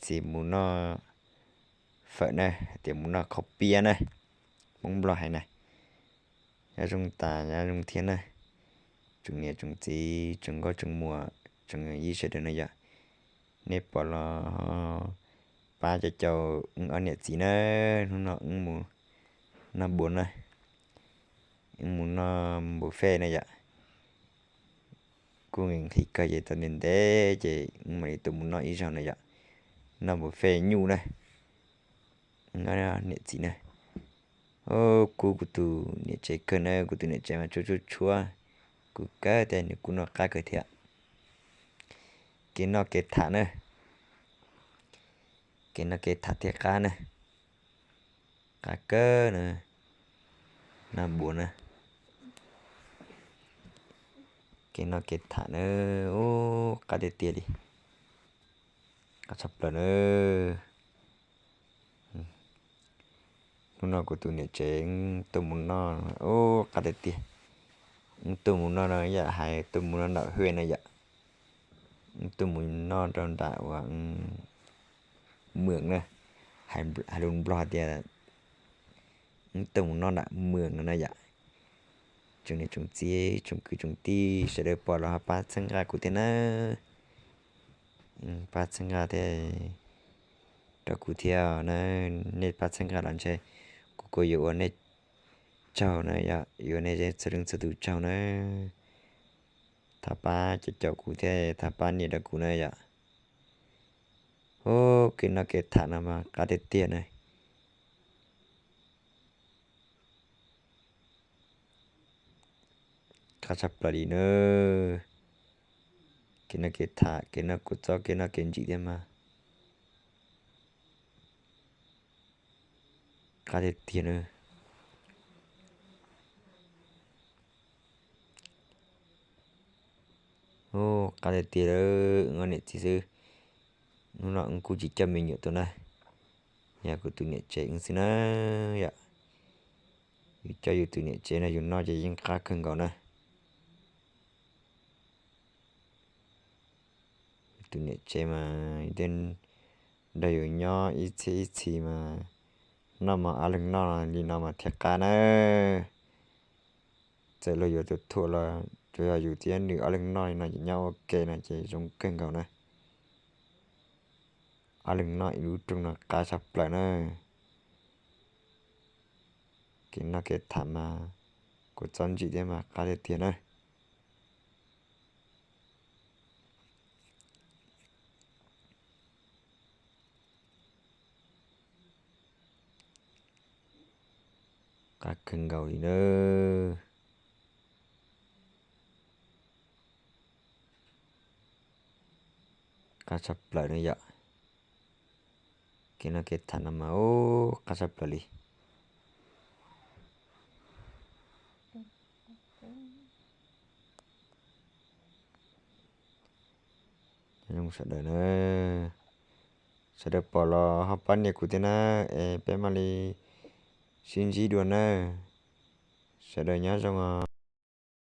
txiv mus noj fawm na, hais tias mus noj qhauv piab na, Hmoob Nplog hais na. Nyob zoo tas nyob zoo thiab na, tsoom niam tsoom txiv tsoom nkauj tsoom muam tsoom yij sawv daws na yom. Nej pom los pab caum caum wb ob niam txiv na, hnub no wb mus noj npua na, wb mus noj buffet na yom. Kuj nqhis kawg ces tau ntev ntev ces wb mam li tuaj mus noj ib zaug na yom. Noj buffet nyuj na, niam txiv na. Kub kuv tus niam tsev kawg na, kuv tus niam tsev mas tshuab tshuab tshuab kuv kawg thiab, nws kuj noj qab kawg thiab. Kev noj kev tham na, kev noj kev tham thiaj qab na, qab kawg na, noj npua na. Kev noj kev tham na, ub, qab tiag tiag li, qab tshaj plaws na. Hnub no kuv tus niam tsev tuaj mus noj, ub, qab tiag tiag. Wb tuaj mus noj no yam hais tuaj mus noj nram hwj na yom. Wb tuaj mus noj rau nram uas mwam na, hais lus Nplog hais tias wb tuaj mus noj nram mwam no na yom. Tsoom niam tsoom txiv tsoom kwv tsoom tij sawv daws pom los ho pab txhawb nqa kuv thiab na. Pab txhawb nqa thiab rau kuv thiab na. Nej pab txhawb nqa los ntshe kuv kuj yuav ua nej tsaug na yom, yuav nej txhua leej txhua tus tsaug na. Thov pab caum caum kuv thiab thov pab nias rau kuv na yom. Ub, kev noj kev tham no mas qab tiag tiag na. Qab tshaj plaws li na. Kev noj kev tham, kev noj kua txob, kev noj kev ntsim thiab mas qab tiag tiag na. Ub, qab tiag tiag lawm, wb ob niam txiv xwb. Hnub no wb kuj tsis coj me nyuam tuaj na, yog kuv tus niam tsev wb xwb na yom. Yus coj yus tus niam tsev no yus noj ces yeej qab kawg nkaus na. Yus tus niam tsev mas tej nrog yus nyob ib txhis ib txhis mas noj mov ob leeg noj li no mas thiaj qab na. Txawm luag yuav tus thuam los tsuas yog yus thiab nws ob leeg noj li no ces nyob ua ke no ces zoo kawg nkaus na. Ob leeg noj ib lub rooj no qab tshaj plaws na. Kev noj kev tham mas kuv txhob ntsim thiab mas qab tiag tiag na. Qab kawg nkaus li na. Qab tshaj plaws na yom. Kev noj kev tham no mas ub qab tshaj plaws li. Sawv daws na, sawv daws pom los ho pab nias kuv thiab na, es peb mam li sib ntsib dua na. Sawv daws nyob zoo os.